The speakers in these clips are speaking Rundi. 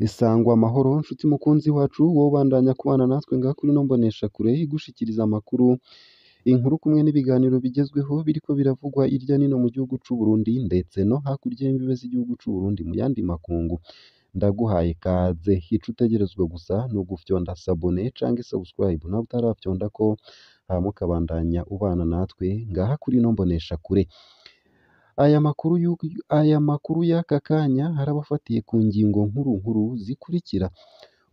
Sangwa amahoro nshuti mukunzi wacu, wowe ubandanya kubana natwe ngaha kuri ino mboneshakure igushikiriza amakuru, inkuru kumwe n'ibiganiro bigezweho biriko biravugwa irya nino mu gihugu c'u Burundi ndetse no hakurya y'imbibe z'igihugu c'u Burundi mu yandi makungu. Ndaguhaye kaze, ico utegerezwa gusa ni ugufyonda sabone canke subscribe nawe utarafyondako, hama ukabandanya ubana natwe ngaha kuri ino mboneshakure. Aya makuru y'aka kanya harabafatiye ku ngingo nkuru nkuru zikurikira: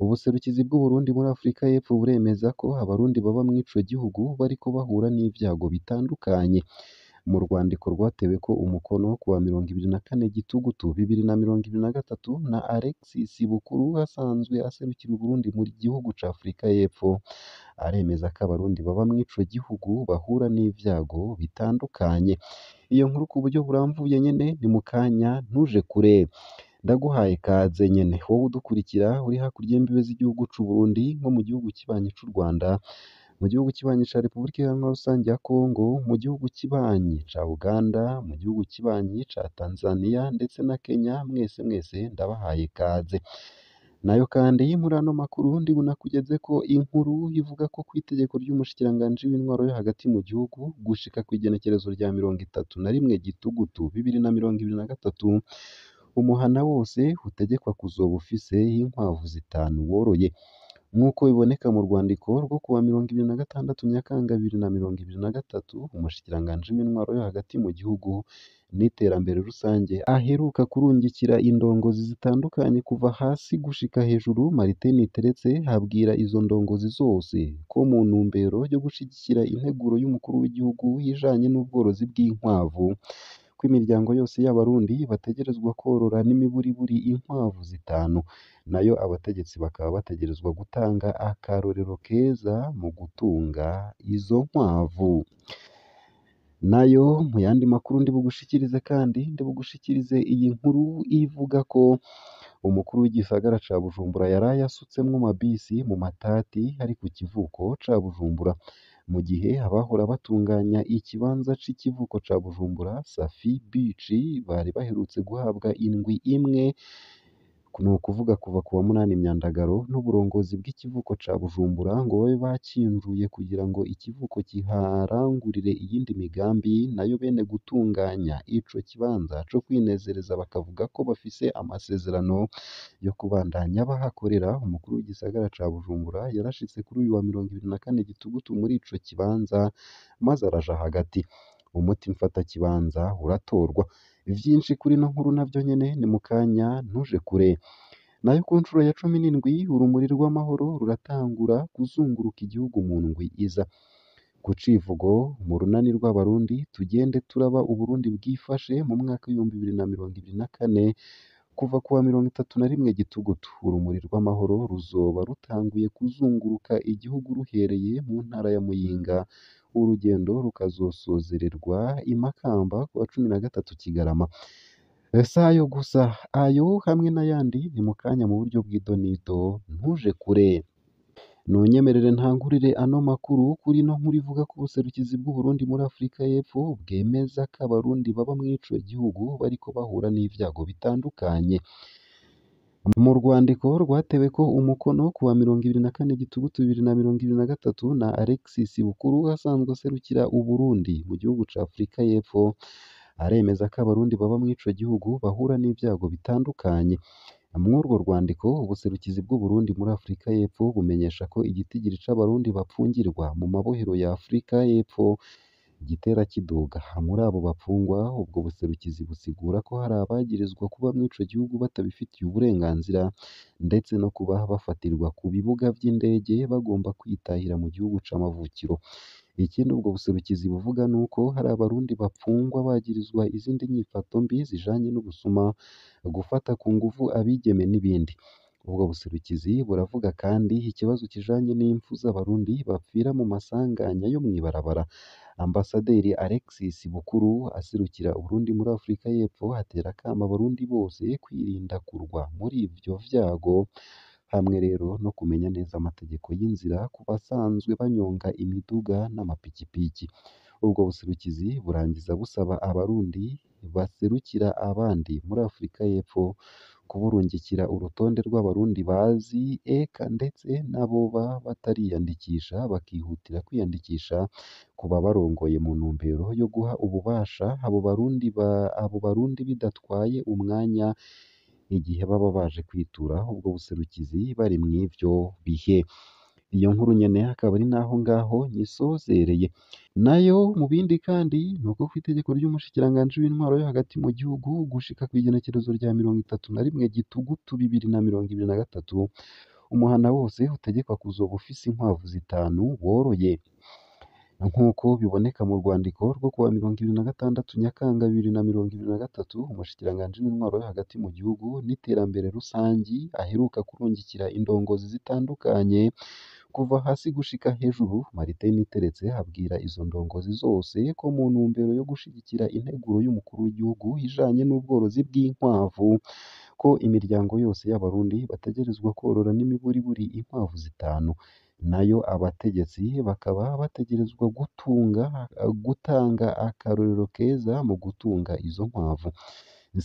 Ubuserukizi bw'Uburundi muri Afrika y'Epfo buremeza ko abarundi baba mw'ico gihugu bariko bahura n'ivyago bitandukanye. Mu rwandiko rwateweko umukono kuwa 24 Gitugutu 2023 na Alexis Bukuru asanzwe aserukira Uburundi mu gihugu ca Afrika y'Epfo, aremeza ko abarundi baba mw'ico gihugu bahura n'ivyago bitandukanye. Iyo nkuru ku buryo buramvuye nyene ni mu kanya, ntuje kure. Ndaguhaye kaze nyene wowe udukurikira uri hakurya y'imbibe z'igihugu c'u Burundi, nko mu gihugu kibanyi c'u Rwanda, mu gihugu kibanyi ca Repubulika Iharanira Rusangi ya Kongo, mu gihugu kibanyi ca Uganda, mu gihugu kibanyi ca Tanzania ndetse na Kenya, mwese mwese ndabahaye kaze. Nayo kandi muri ano makuru ndi bunakugezeko inkuru ivuga ko kw'itegeko ry'umushikiranganji w'intwaro yo hagati mu gihugu gushika kw'igenekerezo rya 31 Gitugutu 2023, umuhana wose utegekwa kuzoba ufise inkwavu zitanu woroye. Nk'uko biboneka mu rwandiko rwo kuwa 26 Nyakanga 2023, umushikiranganji w'intwaro yo hagati mu gihugu n'iterambere rusange aheruka kurungikira indongozi zitandukanye kuva hasi gushika hejuru, Martin Niteretse abwira izo ndongozi zose ko mu ntumbero yo gushigikira integuro y'umukuru w'igihugu ijanye n'ubworozi bw'inkwavu, ko imiryango yose y'abarundi bategerezwa korora n'imiburiburi inkwavu zitanu, nayo abategetsi bakaba bategerezwa gutanga akarorero keza mu gutunga izo nkwavu. Nayo mu yandi makuru ndi bugushikirize kandi ndi bugushikirize iyi nkuru ivuga ko umukuru w'igisagara ca Bujumbura yaraye asutsemwo amabisi mu matati ari ku kivuko ca Bujumbura, mu gihe abahora batunganya ikibanza c'ikivuko ca Bujumbura Safi Beach bari baherutse guhabwa indwi imwe, ni ukuvuga kuva kuwa munani Myandagaro, n'uburongozi bw'ikivuko ca Bujumbura ngo babe bakinjuye kugira ngo ikivuko kiharangurire iyindi migambi, nayo bene gutunganya ico kibanza co kwinezereza bakavuga ko bafise amasezerano yo kubandanya bahakorera. Umukuru w'igisagara ca Bujumbura yarashitse kuri uyu wa 24 Gitugutu muri ico kibanza maze araja hagati, umuti mfatakibanza uratorwa. Vyinshi kuri ino nkuru navyo nyene ni mu kanya, ntuje kure. Nayo ku nshuro ya 17 urumuri rw'amahoro ruratangura kuzunguruka igihugu mu ndwi iza. Ku civugo mu runani rw'abarundi tugende turaba Uburundi bwifashe mu mwaka w'2024, kuva kuwa 31 Gitugutu urumuri rw'amahoro ruzoba rutanguye kuzunguruka igihugu ruhereye mu ntara ya Muyinga, urugendo rukazosozererwa i Makamba kuwa 13 Kigarama. Si ayo gusa, ayo hamwe n'ayandi ni mu kanya mu buryo bw'idonido, ntuje kure. Nunyemerere ntangurire ano makuru kuri ino nkuru ivuga ko ubuserukizi bw'Uburundi muri Afrika y'Epfo bwemeza ko abarundi baba mw'ico gihugu bariko bahura n'ivyago bitandukanye. Mu rwandiko rwateweko umukono kuwa 24 Gitugutu 2023 na Alexis Bukuru asanzwe aserukira Uburundi mu gihugu ca Afrika y'Epfo, aremeza ko abarundi baba mw'ico gihugu bahura n'ivyago bitandukanye. Mw'urwo rwandiko ubuserukizi bw'Uburundi muri Afrika y'Epfo bumenyesha ko igitigiri c'abarundi bapfungirwa mu mabohero ya Afrika y'Epfo gitera kiduga. Muri abo bapfungwa, ubwo buserukizi busigura ko hari abagirizwa kuba mw'ico gihugu batabifitiye uburenganzira, ndetse no kuba bafatirwa ku bibuga vy'indege bagomba kwitahira mu gihugu c'amavukiro. Ikindi ubwo buserukizi buvuga nuko hari abarundi bapfungwa bagirizwa izindi nyifato mbi zijanye n'ubusuma, gufata ku nguvu abigeme n'ibindi. Ubwo buserukizi buravuga kandi ikibazo kijanye n'impfu z'abarundi bapfira mu masanganya yo mw'ibarabara. Ambasaderi Alexis Bukuru aserukira Uburundi muri Afrika y'Epfo atera akamo abarundi bose kwirinda kurwa muri ivyo vyago, hamwe rero no kumenya neza amategeko y'inzira ku basanzwe banyonga imiduga n'amapikipiki. Ubwo buserukizi burangiza busaba abarundi baserukira abandi muri Afrika y'Epfo Kuburungikira urutonde rw'abarundi bazi eka ndetse n'aboba batariyandikisha bakihutira kwiyandikisha ku babarongoye mu ntumbero yo guha ububasha abo Barundi bidatwaye umwanya igihe baba baje kwitura ubwo buserukizi bari mw'ivyo bihe. Iyo nkuru nyene akaba ari naho ngaho nyisozereye. Nayo mu bindi kandi nuko kw'itegeko ry'umushikiranganji w'intwaro yo hagati mu gihugu gushika kw'igenekerezo rya 31 Gitugutu 2023, umuhana wose utegekwa kuzoba ufise inkwavu zitanu woroye. Nk'uko biboneka mu rwandiko rwo kuwa 26 Nyakanga 2023, umushikiranganji w'intwaro yo hagati mu gihugu n'iterambere rusangi aheruka kurungikira indongozi zitandukanye kuva hasi gushika hejuru, Martin Niteretse abwira izo ndongozi zose ko mu ntumbero yo gushigikira integuro y'umukuru w'igihugu ijanye n'ubworozi bw'inkwavu, ko imiryango yose y'abarundi bategerezwa korora n'imiburiburi inkwavu zitanu. Nayo abategetsi bakaba bategerezwa gutanga akarorero keza mu gutunga izo nkwavu.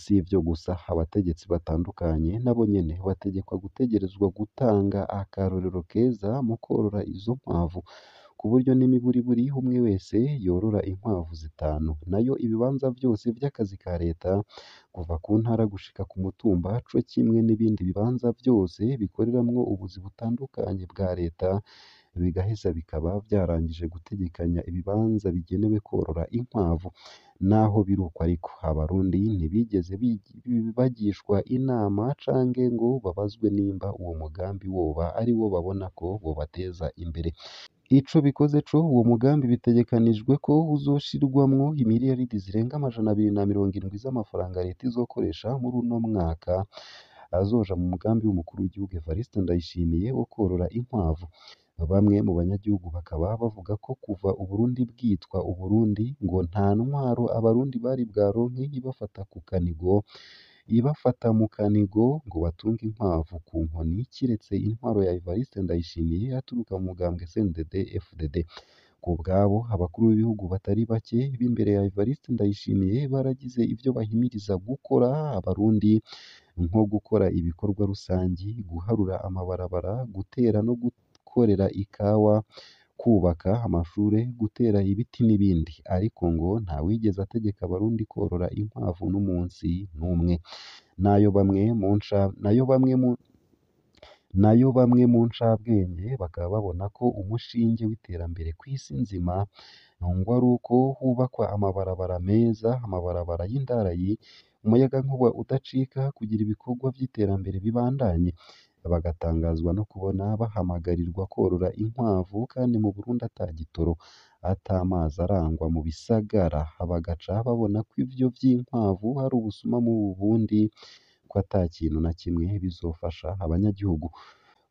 Si ivyo gusa, abategetsi batandukanye nabo nyene bategekwa gutegerezwa gutanga akarorero keza mu korora izo nkwavu, ku buryo n'imiburiburi umwe wese yorora inkwavu zitanu. Nayo ibibanza vyose vy'akazi ka leta kuva ku ntara gushika ku mutumba co kimwe n'ibindi bibanza vyose bikoreramwo ubuzi butandukanye bwa leta, bigaheza bikaba vyarangije gutegekanya ibibanza bigenewe korora inkwavu. Naho biruko ariko, abarundi ntibigeze bagishwa inama canke ngo babazwe nimba uwo mugambi woba ari wo babona ko wobateza imbere. Ico bikoze co, uwo mugambi bitegekanijwe ko uzoshirwamwo imiriyaridi zirenga 270 z'amafaranga leta izokoresha muri uno mwaka, azoja mu mugambi w'umukuru w'igihugu Evariste Ndayishimiye wo korora inkwavu. Bamwe mu banyagihugu bakaba bavuga ko kuva Uburundi bwitwa Uburundi ngo nta ntwaro abarundi bari bwaronke ibafata mu kanigo ngo batunge inkwavu ku nkoni, kiretse intwaro ya Evariste Ndayishimiye aturuka mu mugambwe CNDD FDD. Ku bwabo, abakuru b'ibihugu batari bake b'imbere ya Evariste Ndayishimiye baragize ivyo bahimiriza gukora abarundi, nko gukora ibikorwa rusangi, guharura amabarabara, gutera no gukorera ikawa, kubaka amashure, gutera ibiti n'ibindi. Ariko ngo ntawigeze ategeka abarundi korora inkwavu n'umunsi n'umwe. Nayo bamwe mu ncabwenge bakaba babona ko umushinge w'iterambere kw'isi nzima ngo ari uko hubakwa amabarabara meza, amabarabara y'indarayi, umuyagankuba udacika kugira ibikorwa vy'iterambere bibandanye. Bagatangazwa no kubona bahamagarirwa korora inkwavu kandi mu Burundi ata gitoro, ata mazi arangwa mu bisagara, bagaca babona ko ivyo vy'inkwavu ari ubusuma mu bundi, ko ata kintu na kimwe bizofasha abanyagihugu.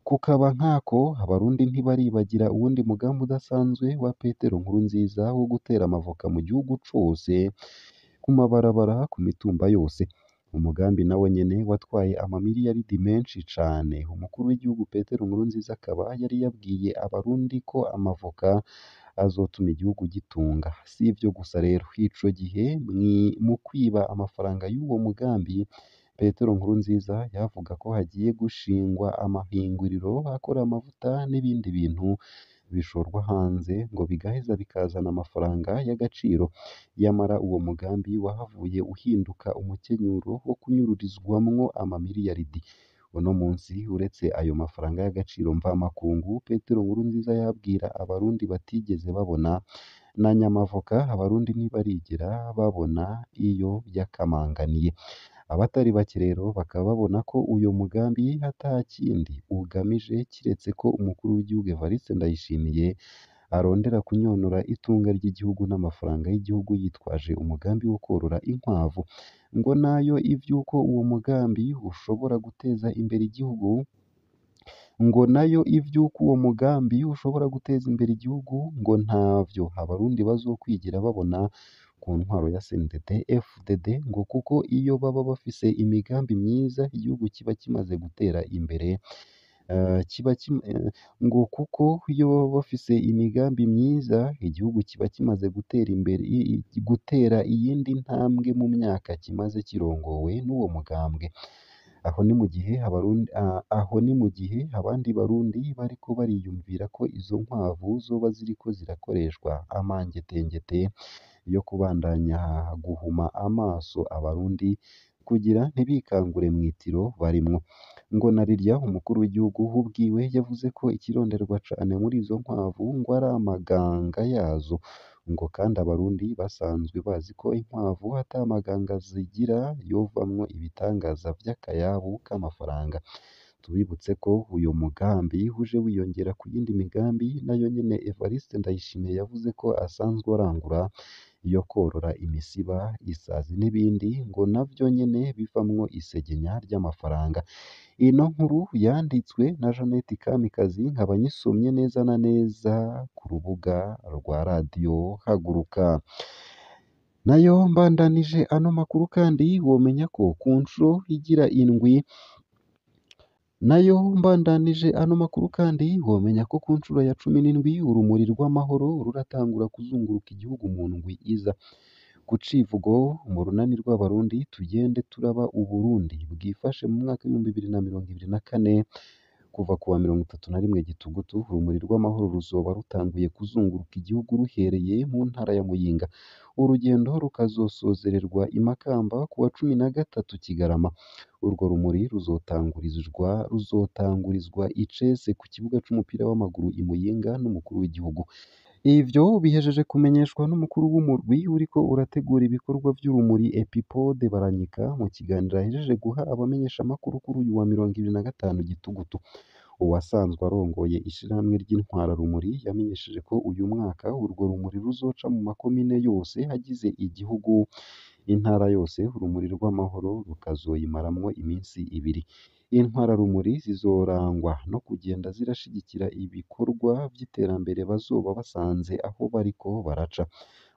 Kukaba nkako, abarundi ntibaribagira uwundi mugambi udasanzwe wa Petero Nkurunziza wo gutera amavoka mu gihugu cose, ku mabarabara, ku mitumba yose. Umugambi nawo nyene watwaye amamiliyaridi menshi cane. Umukuru w'igihugu Petero Nkurunziza akaba yari yabwiye abarundi ko amavoka azotuma igihugu gitunga. Si ivyo gusa rero, ico gihe mu kwiba amafaranga y'uwo mugambi, Petero Nkurunziza yavuga ko hagiye gushingwa amahinguriro akora amavuta n'ibindi bintu bishorwa hanze ngo bigaheza bikazana amafaranga y'agaciro. Yamara uwo mugambi wahavuye uhinduka umukenyuro wo kunyururizwamwo amamiliyaridi. Uno munsi uretse ayo mafaranga y'agaciro mvamakungu Petero Nkurunziza yabwira abarundi batigeze babona, na nyamavoka abarundi ntibarigera babona iyo yakamanganiye. Abatari bake rero bakaba babona ko uyo mugambi ata kindi ugamije kiretse ko umukuru w'igihugu Evariste Ndayishimiye arondera kunyonora itunga ry'igihugu n'amafaranga y'igihugu yitwaje umugambi wo korora inkwavu. Ngo nayo ivy'uko uwo mugambi ushobora guteza imbere igihugu, ngo nayo ivy'uko uwo mugambi ushobora guteza imbere igihugu ngo ntavyo abarundi bazokwigira babona ku ntwaro ya CNDD FDD, ngo kuko iyo baba bafise imigambi myiza igihugu kiba kimaze gutera imbere, ngo kuko iyo baba bafise imigambi myiza igihugu kiba kimaze gutera imbere, gutera iyindi ntambwe mu myaka kimaze kirongowe n'uwo mugambwe. Aho ni mu gihe abarundi aho ni mu gihe abandi barundi bariko bariyumvira ko izo nkwavu zoba ziriko zirakoreshwa amangetengete yo kubandanya guhuma amaso abarundi kugira ntibikangure mw'itiro barimwo. Ngo narirya umukuru w'igihugu ubwiwe yavuze ko ikironderwa cane muri izo nkwavu ngo ari amaganga yazo, ngo kandi abarundi basanzwe bazi ko inkwavu ata maganga zigira yovamwo ibitangaza vy'akayabu k'amafaranga. Tubibutse ko uyo mugambi uje wiyongera ku yindi migambi nayo nyene Evariste Ndayishimiye yavuze ko asanzwe arangura yo korora imisiba, isazi n'ibindi, ngo navyo nyene bivamwo isegenya ry'amafaranga. Ino nkuru yanditswe na Jeannette Kamikazi nkaba nyisomye neza na neza ku rubuga rwa radiyo Haguruka. Nayo mbandanije ano makuru kandi womenya ko ku nshuro igira indwi. Nayo mbandanije ano makuru kandi womenya ko ku nshuro ya 17 urumuri rw'amahoro ruratangura kuzunguruka igihugu mu ndwi iza. Ku civugo mu runani rw'abarundi tugende turaba Uburundi bwifashe mu mwaka w'2024 kuva kuwa 31 Gitugutu, urumuri rw'amahoro ruzoba rutanguye kuzunguruka igihugu ruhereye mu ntara ya Muyinga. Urugendo rukazosozererwa i Makamba kuwa 13 Kigarama. Urwo rumuri ruzotangurizwa icese ku kibuga c'umupira w'amaguru i Muyinga n'umukuru w'igihugu. Ivyo bihejeje kumenyeshwa n'umukuru w'umurwi uriko urategura ibikorwa vy'urumuri Epipode Baranyika mu kiganiro ahejeje guha abamenyeshamakuru kuri uyu wa 25 Gitugutu. Uwasanzwe arongoye ishirahamwe ry'intwararumuri yamenyesheje ko uyu mwaka urwo rumuri ruzoca mu makomine yose agize igihugu, intara yose urumuri rw'amahoro rukazoyimaramwo iminsi ibiri. Intwararumuri zizorangwa no kugenda zirashigikira ibikorwa vy'iterambere bazoba basanze aho bariko baraca,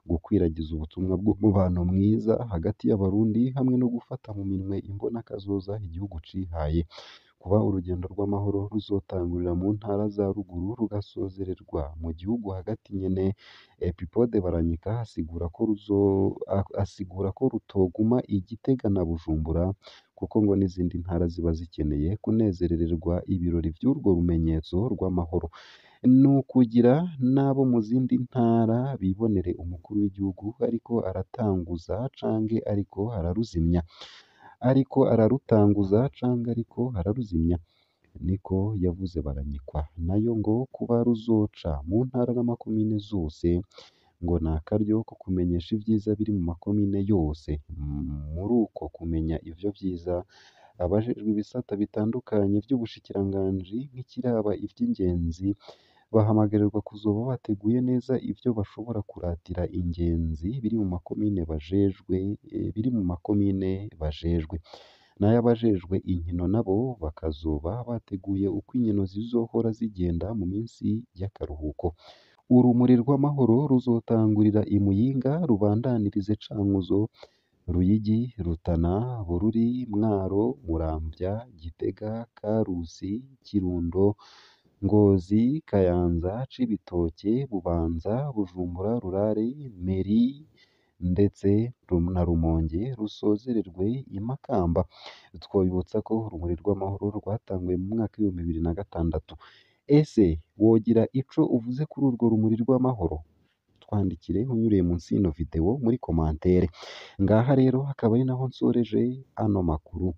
gukwiragiza ubutumwa bw'umubano mwiza hagati y'abarundi hamwe no gufata mu minwe imbonakazoza igihugu cihaye. Kuba urugendo rw'amahoro ruzotangurira mu ntara za ruguru rugasozererwa mu gihugu hagati nyene, Epipode Baranyika asigura ko rutoguma i Gitega na Bujumbura kuko ngo n'izindi ntara ziba zikeneye kunezerererwa ibirori vy'urwo rumenyetso rw'amahoro. Ni ukugira n'abo mu zindi ntara bibonere umukuru w'igihugu ariko aratanguza canke ariko araruzimya, ariko ararutanguza canke ariko araruzimya, niko yavuze Baranyikwa. Nayo ngo kuba ruzoca mu ntara n'amakomine zose ngo ni akaryo ko kumenyesha ivyiza biri mu makomine yose. Muri uko kumenya ivyo vyiza, abajejwe ibisata bitandukanye vy'ubushikiranganji nk'ikiraba ivy'ingenzi bahamagarirwa kuzoba bateguye neza ivyo bashobora kuratira ingenzi biri mu makomine bajejwe biri mu makomine bajejwe. Nayo abajejwe inkino nabo bakazoba bateguye uko inkino zizohora zigenda mu minsi y'akaruhuko. Urumuri rw'amahoro ruzotangurira i Muyinga rubandanirize Cankuzo, Ruyigi, Rutana, Bururi, Mwaro, Muramvya, Gitega, Karusi, Kirundo, Ngozi, Kayanza, Cibitoke, Bubanza, Bujumbura Rurare, Meri ndetse na Rumonge rusozererwe i Makamba. Twobibutsa ko urumuri rw'amahoro rwatanguye mu mwaka w'2006. Ese wogira ico uvuze kuri urwo rumuri rw'amahoro? Twandikire unyuriye munsi y'ino video muri commentaire. Ngaha rero akaba ari naho nsoreje ano makuru.